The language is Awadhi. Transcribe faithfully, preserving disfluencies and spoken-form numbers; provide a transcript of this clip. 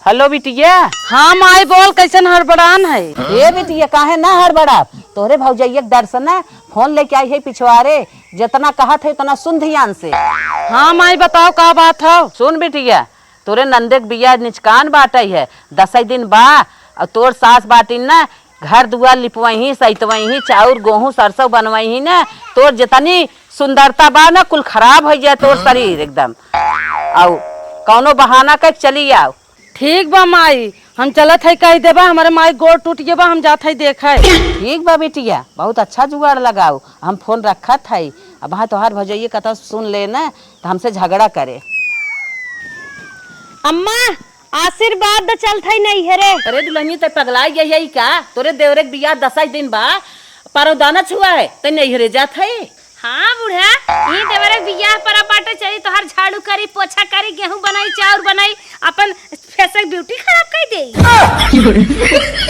हेलो बिटिया। हाँ माई बोल, कैसन हड़बड़ान है? ए बिटिया, काहे ना हड़बड़ाब? तोहरे भौजैया के दर्शन है, फोन लेके आई है पिछवारे, जितना कहत है उतना सुन ध्यान से। हाँ माई बताओ का बात हौ? सुन बिटिया, तोरे नंदे के बियाह निचकान बाटै है, दसै दिन बा, अउर तोर सास बाटिन ना घर दुआर लिपवइहीं, सइतवइहीं, चाउर, गोहूँ, सरसों बनवइहीं ना, तोर जितनी सुंदरता बा ना, कुल खराब होइ जाए तोर शरीर एकदम। अउ कउनो बहाना कइके चली आउ। ठीक बा माई, हम चलत हई, कहि देबा, हमरे माई गोड़ टूट गए बा, हम जात हई देखै। ठीक बा बिटिया, बहुत अच्छा जुगाड़ लगाउ, हम फोन रखत हई। अब हाँ तोहार भौजइया कतौ सुन ले ना, त हमसे झगड़ा करे। अम्मा, आशीर्वाद द, चलत हई नैहरे। अरे दुल्हनिया, तै पगलाइ गई है का? तोरे देवरे के बियाह दसै दिन बा, परौदा ना छुआ है, तै नैहरे जात है? हाँ बूढ़ा, ई देवरे के बियाह पर बाटे, चली तोहार झाड़ू करी, पोछा करी, गेहूं बनाई, चाउर बनाई, अपन face के beauty खराब कर दे।